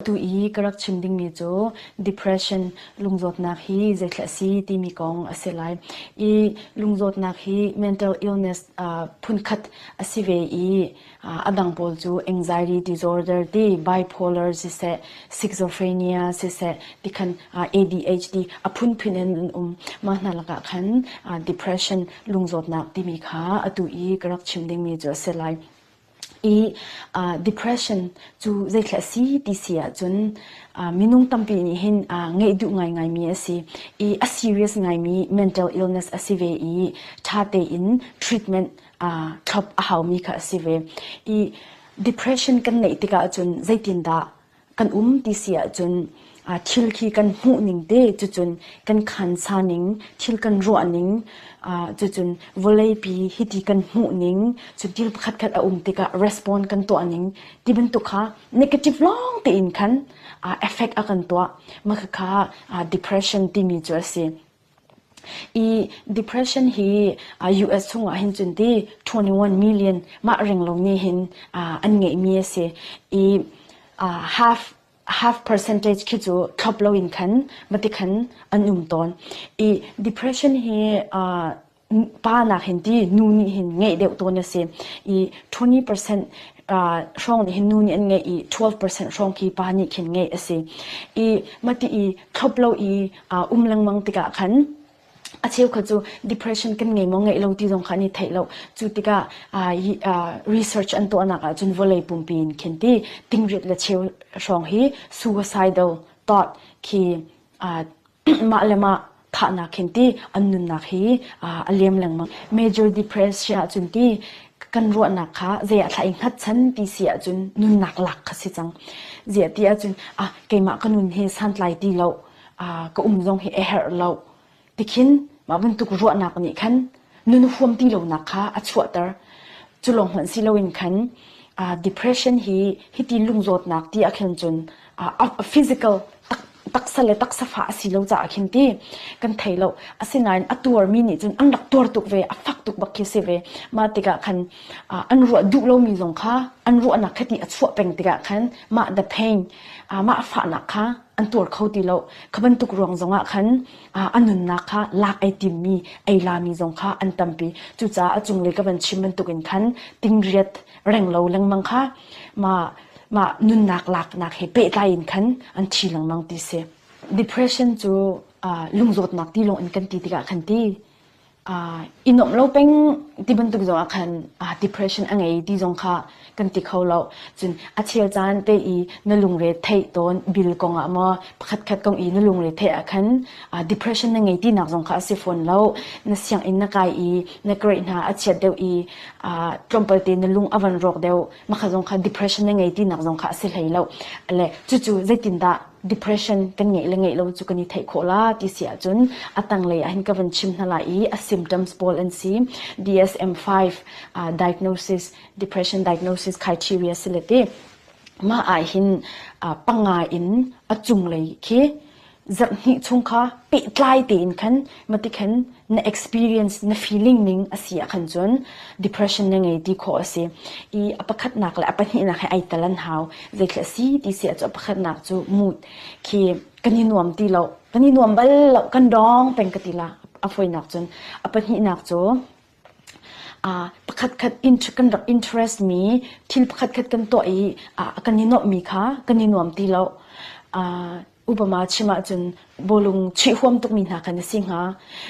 Tu i ka rak chim dingmi cu depression lungzawtnak hi zeithla a si timi kong a si lai. I lungzawtnak hi mental illness phunkhat a si ve i a dang pawl cu anxiety disorder ti, bipolar siseh, schizophrenia siseh tikhan ADHD a phunphun in an um. Mah hna lakah khan depression lungzawtnak timi kha atu i ka rak chim dingmi cu a si lai. I depression cu zeithla a si ti si ahcun minung tampi nih hin ngeih duh ngaingaimi a si i a serious ngaimi mental illness a si ve i ṭha tein treatment thlop a haumi kha a si ve. I depression kan neih tikah cun zeitindah kan um ti si ahcun thil khi kan hmuh ning te cucun kan khansa ning thil kan ruah ning cucun vawleipi hiti kan hmuh ning cu thil pakhat khat a um tikah respond kan tuah ning ti bantuk kha negative lawng tein khan effect a kan tuah mah kha depression timi cu a si. I depression hi US chungah hin cun ti 21 million mah ringlo nih hin an ngeihmi a si i half half percentage khi cu thlop loin khan mati khan an um tawn. I depression hi pa nak hin ti nu nih hin ngeih deuh tawn a si i 20% hrawng nih hin nu nih an ngeih i 12% hrawng khi pa nih khin ngeih a si. I mati i thlop lo i um lengmang tikah khan a cheukhat cu depression kan ngei maw ngeih lo ti zong kha an i theih lo. Cu tikah research an tuahnak ahcun vawlei pumpi in khin ti tingriat le cheu hrawng hi suicidal thought khi mah le mah thahnak khin ti an nunnak hi a liam lengmang. Major depression ahcun ti kan ruahnak kha zei ah thla i hngatchan ti si ahcun nunnak lak kha si cang. Ziah ti ahcun ah keimah ka nun hi santlai ti lo, ka um zong hi a herh lo tikhin mah bantuk ruahnak nih khan nun huam ti lonak kha a chuahter. Cu lawng hmanh si loin khan depression hi hiti lungzawtnak ti ah khin cun physical taksa le taksa fah a si lo caah khin ti kan thei lo. Asinain a tuarmi nih cun an rak tuar tuk ve, a fak tuk bak khi si ve. Mah tikah khan an ruah duh lomi zong kha an ruahnak kha ti a chuah peng tikah khan mah the pain, mah fahnak kha an tuar kho ti lo. Kha bantuk ruang zongah khan a nunnak kha lak ei timmi, ei lami zong kha an tampi. Cucaah a cunglei ka van chim bantukin khan tingriat reng lo lengmang kha mah mah nunnak laknak he pehtlai in khan an thi lengmang ti si. Depression cu lungzawtnak ti lawng in kan ti tikah khan ti i nuamh lo peng ti bantuk zong ah khan depression a ngei ti zong kha kan ti kho lo. Cun a chel caan te i na lungre theih tawn bil kong ah maw pakhatkhat kong i na lungre theih ah khan depression na ngei tinak zong kha a si fawn lo. Na sianginn na kai i na grade hna a chiat deuh i tlawmpal te na lung a van rawk deuh mah zong kha depression na ngei tinak zong kha a si hlei lo. Le cucu zeitindah depression kan ngeih le ngeih lo cu kan i theih khawh la ti si ahcun a tanglei ah hin ka van chim hna lai i a symptoms pawl an si. DSM-5 diagnosis depression diagnosis criteria si le ti mah ah hin panga in a cunglei khi zarhhnih chung kha pehtlai tein khan mati khan na experience na feeling ning a si ah khan cun depression na ngei ti khawh a si i a pakhatnak le a pahnihnak he ai tel an hau zeithil a si ti si ah cu a pakhatnak cu mood khi kan i nuam ti lo kan i nuam bal lo kan dawng peng ka ti la a fawinak cun a pahnihnak cu Pakhatkhat kan rak interest mi thil pakhatkhat kan tuah i kan i nuamhmi kha kan i nuam ti lo. Upama chim ahcun bawlung chuih huam tukmi hna kha na si hnga.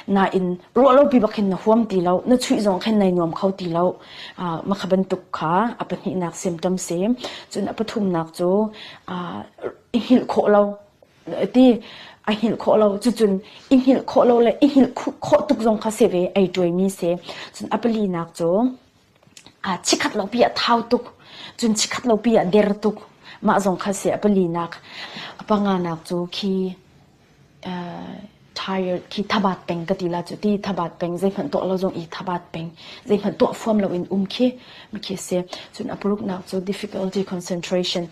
Nain ruahlopi bak hin na huam ti lo. Na chuih zong khin nai nuam kho ti lo. Mah kha bantuk kha a pahnihnak symptom si. Cun a pathumnak cu i hngilh khawh lo. Ti a hngilh khawh lo cucun i hngilh khawh lo le i hngilh khawh tuk zong kha si ve ei ṭuaimi si. Cun a palinak cu chikkhat lo pi ah thau tuk cun chikkhat lo pi ah der tuk mah zong kha si a palinak. A panganak cu khi tired khi thabat peng ka ti la cu ti thabat peng zeihmanh tuah lo zong i thabat peng zeihmanh tuah fuam lo in um khi khi si. Cun a paruknak cu difficulty concentration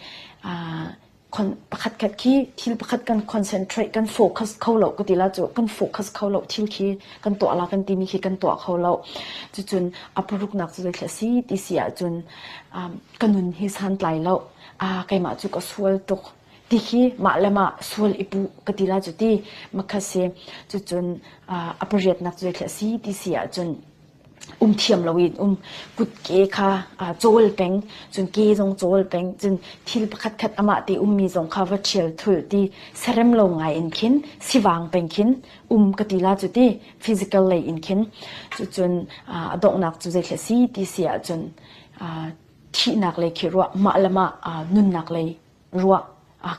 pakhatkhat khi thil pakhat kan concentrate kan focus kho lo ka ti la cu kan focus kho lo thil khi kan tuah la kan timi khi kan tuah kho lo cucun a paruknak cu zeithla si ti si ahcun ka nun hi santlai lo keimah cu ka sual tuk. Ti khi mah le mah sual i puh ka ti la cu ti makha si. Cucun a pariatnak cu zeithil a si ti si ahcun um thiam loin um kutke kha cawl peng cun ke zong cawl peng cun thil pakhat khat amah te ummi zong kha va ṭhial thulh ti serem lo ngai in khin sivang peng khin um ka ti la cu ti physical lei in khin cucun a donghnak cu zeithil a si ti si ahcun thihnak lei khi ruah mah le mah nunnak lei ruah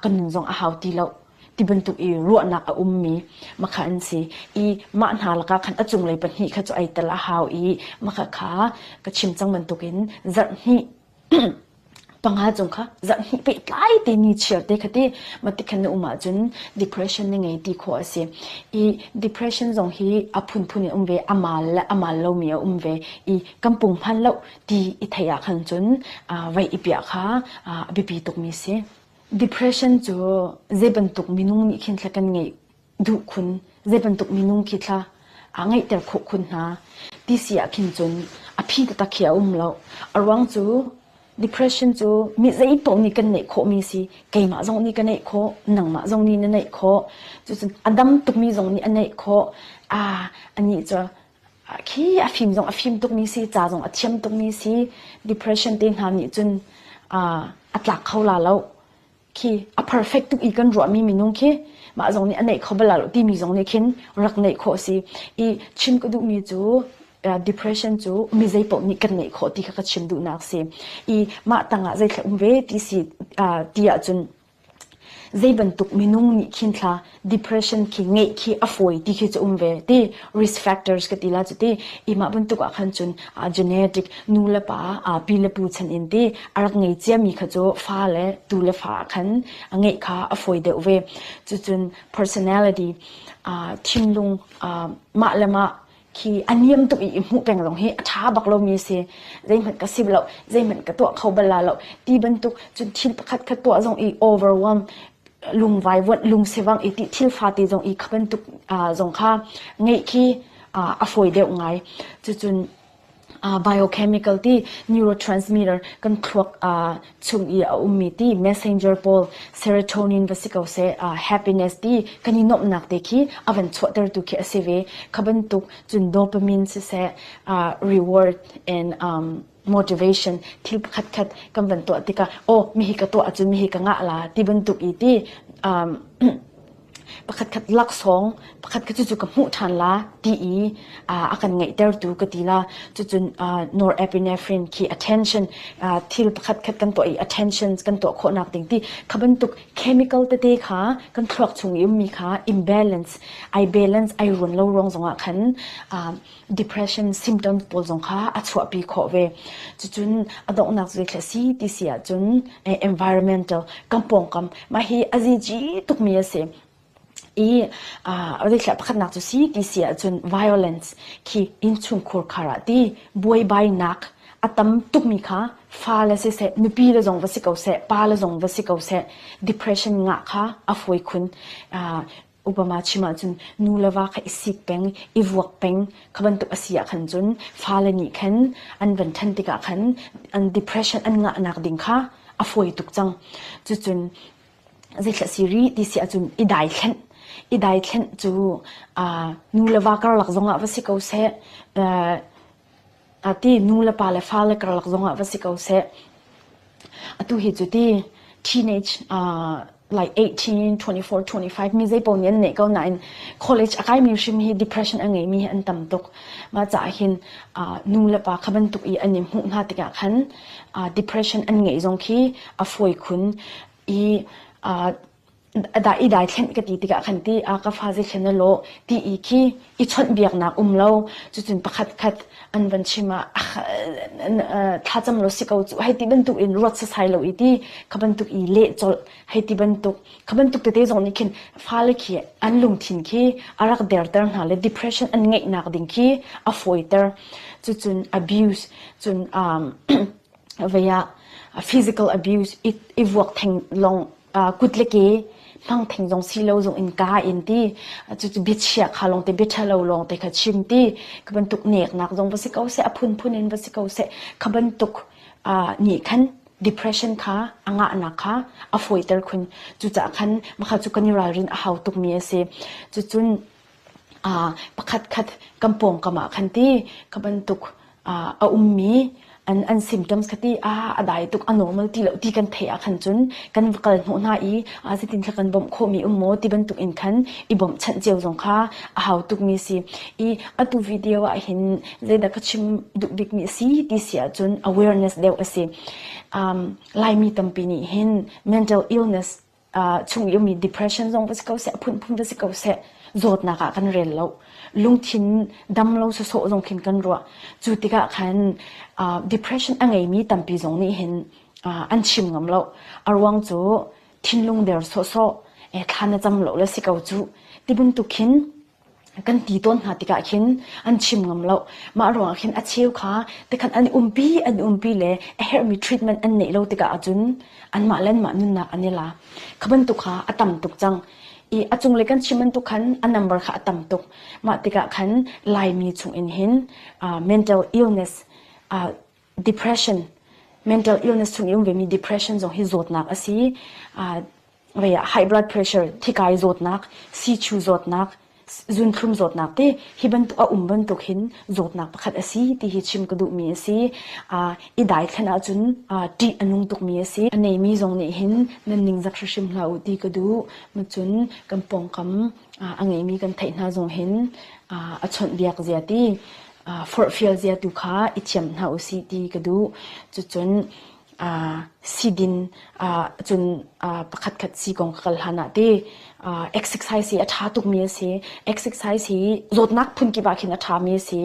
kan nun zong a hau ti lo ti bantuk i ruahnak a ummi makha an si i mah hna lakah khan a cunglei pahnih kha cu ai tel a hau i makha kha ka chim cang bantukin zarh hnih panga cung kha zarh hnih pehtlai te ni chiar te kha ti mati khan na um ahcun depression na ngei ti khawh a si i depression zong hi a phunphun in um ve amal le amal lomi a um ve i kan pung hman lo ti i theih ah khan cun vei i piah kha a biapi tukmi si. Depression cu zei bantuk minung nih khin thla kan ngeih duh khun, zei bantuk minung khi thla aa ngeihter khawh khun hna ti si ah khin cun a phi taktak khi a um lo. A ruang cu depression cu mi zei paoh nih kan neih khawhmi si. Keimah zong nih ka neih khawh, nangmah zong nih na neih khawh. Cucun a dam tukmi zong nih a neih khawh. Ah, anih cu khi a fim zong a fim tukmi si, ca zong a thiam tukmi si, depression te hna nih cun a tlak kho la lo. Khi a perfect tuk i kan ruahmi minung khi mah zong nih a neih kho bal lo timi zong nih khin rak neih khawh si. I chim ka duhmi cu depression cu mi zei paoh nih kan neih khawh ti kha ka chim duhnak si. I mah tangah zeithla um ve ti si ti ahcun Zei bantuk minung nih khin thla depression khi ngeih khi a fawi ti khi cu um ve ti risk factors ka ti la cu ti i mah bantuk ah khan cun genetic nu le pa pi le pu chan in ti a rak ngei ciami kha cu fa le tu le fa ah khan a ngeih kha a fawi deuh ve. Cucun personality thinlung mah le mah khi a niam tuk i hmuh peng zong hi a ṭha bak lomi a si. Zeihmanh ka si lo, zeihmanh ka tuah kho bal la lo ti bantuk cun thil pakhat khat tuah zong i overwhelm lungvai vuanh lungsivang i ti thil fate zong i kha bantuk zong kha ngeih khi a fawi deuh ngai. Cucun biochemical ti neurotransmitter kan thluak chung i a ummi ti messenger pawl serotonin va si ko seh happiness ti kan i nuamhnak te khi a van chuahtertu khi a si ve. Kha bantuk cun dopamine siseh reward and um, motivation thil pakhat khat kan van tuah tikah oh mihi ka tuah ahcun mihi ka ngah la ti bantuk i ti um, pakhat khat laksawng pakhat khat cucu ka hmuh ṭhan la ti i a kan ngeihtertu ka ti la. Cucun norepinephrine khi attention thil pakhat khat kan tuah i attention kan tuah khawhnak ding ti kha bantuk chemical tete kha kan thluak chung i ummi kha imbalance ai balance ai ruan lo ruang zongah khan depression symptoms pawl zong kha a chuahpi khawh ve. Cucun a donghnak cu si ti si ahcun environmental kan pawngkam mah hi a zici tukmi a si. I zeithlah pakhatnak cu si ti si ahcun violence khi innchungkhur khar ah ti buaibainak a tam tukmi kha fale siseh nupi le zong va si ko seh pa le zong va si ko seh depression ngah kha a fawi khun. Upama chim ahcun nu le va kha i sik peng, i vuak peng kha bantuk a si ah khan cun fale nih khan an van ṭhan tikah khan an depression an ngahnak ding kha a fawi tuk cang. Cucun zeithla si rih ti si ahcun i daithlenh. I daithlenh cu nu le va karlak zongah va si ko seh, ti nu le pa le fale karlak zongah va si ko seh. Atu hi cu ti teenage like 18, 24, 25 mi zei paoh nih an neih ko nain college a kaimi hrim hi depression a ngeimi hi an tam tuk. Mah caah hin nu le pa kha bantuk i an i hmuh hna tikah khan depression an ngeih zong khi a fawi khun i i daithlenh ka ti tikah khan ti a ka fa zeithlen na lawh ti i khi i chawnhbiaknak um lo cucun pakhat khat an van chim ah thlacam lo si ko cu hei ti bantuk in ruat sasai lo i ti kha bantuk i leh colh hei ti bantuk kha bantuk tete zong nih khin fale khi an lungthin khi a rak derter hna le depression an ngeihnak ding khi a fawiter cucun abuse cun um, vei ah physical abuse i vuak theng long kut le ke hmang theng zong si lo zong in ka in ti cucu biachia kha lawng te bia ṭhalo lawng te kha chim ti kha bantuk neknak zong va si ko seh a phunphun in va si ko seh kha bantuk nih khan. Depression kha a ngahnak kha a fawiter khun. Cucaah khan mah cu kan i ralrin a hau tukmi a si. Cucun pakhat khat kan pawngkam ah khan ti kha bantuk a ummi an an symptoms kha ti a a dai tuk a normal ti lo ti kan theih ah khan cun kan va kal hnawh hna i a zeitin thla kan bawmh khawhmi um maw ti bantuk in khan i bawmhchanh cio zong kha a hau tukmi si i atu video ah hin zeidah ka chim duh bikmi a si ti si ahcun awareness deuh a si. Um, Laimi tampi nih hin mental illness uh, chung i ummi depression zong va si ko seh, a phunphun va si ko seh, zawtnak ah kan rel lo. Lungthin dam lo sawsawh zong khin kan ruah. Cu tikah khan uh, depression a ngeimi tampi zong nih hin uh, an chim ngam lo. A ruang cu thinlung der sawhsawh, eh, thla na cam lo le si ko cu. Ti bantuk khin kan ti tawn hna tikah khin an chim ngam lo. Mah ruangah khin a cheu kha tikhan an umpi an umpi le a herhmi treatment an neih lo tikah ahcun anmah le anmah nunnak an i la. Kha bantuk kha a tam tuk cang. I a cunglei kan chim bantuk khan a number kha a tam tuk. Mah tikah khan Laimi chung in hin uh, mental illness uh, depression mental illness chung i um vemi depression zong hi zawtnak a si. Uh, vei ah high blood pressure thikai zawtnak sichu zawtnak zunthlum zawtnak te hi bantuk a um bantuk hin zawtnak pakhat a si ti hi chim ka duhmi a si i dai thlen ahcun ṭih a nung tukmi a si a neimi zong nih hin nan ningzak hrimhrim hlah u ti ka duh cun kan pawngkam a ngeimi kan theih hna zong hin a chawnhbiak zia ti forhfial zia tu kha i thiam hna u sih ti ka duh cucun sidin cun pakhatkhat si kong ka kal hlan ah ti exercise hi a ṭha tukmi a si. Exercise hi zawtnak phunkip ah khin a ṭhami a si.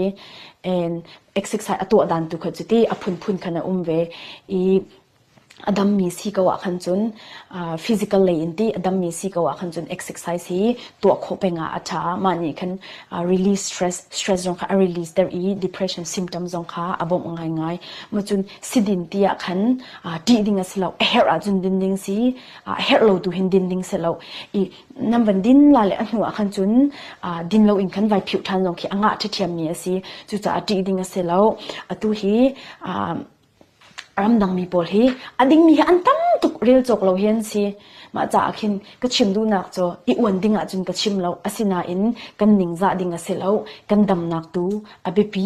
And exercise a tuah dan tu kha cu ti a phunphun khan a um ve i a dammi si ko ah khan cun physical lei in ti a dammi si ko ah khan cun exercise hi tuah khawh peng ah a ṭha. Mah nih khan release stress stress zong kha a release ter i depression symptom zong kha a bawmh ngaingai. Ma cun sidin ti ah khan ṭih ding a si lo a herh ahcun din ding si a herh lo tu hin din ding si lo i nan van din la le a hnu ah khan cun din lo in khan vai phiuh ṭhan zong khi a ngah ṭhiṭhiam mi a si cucaah ṭih ding a si lo atu hi ramdang mi pawl hi a dingmi hi an tam tuk rel cawk lo hi an si mah caah khin ka chim duhnak cu i uan ding ahcun ka chim lo asinain kan ningzah ding a si lo kan damnak tu a biapi.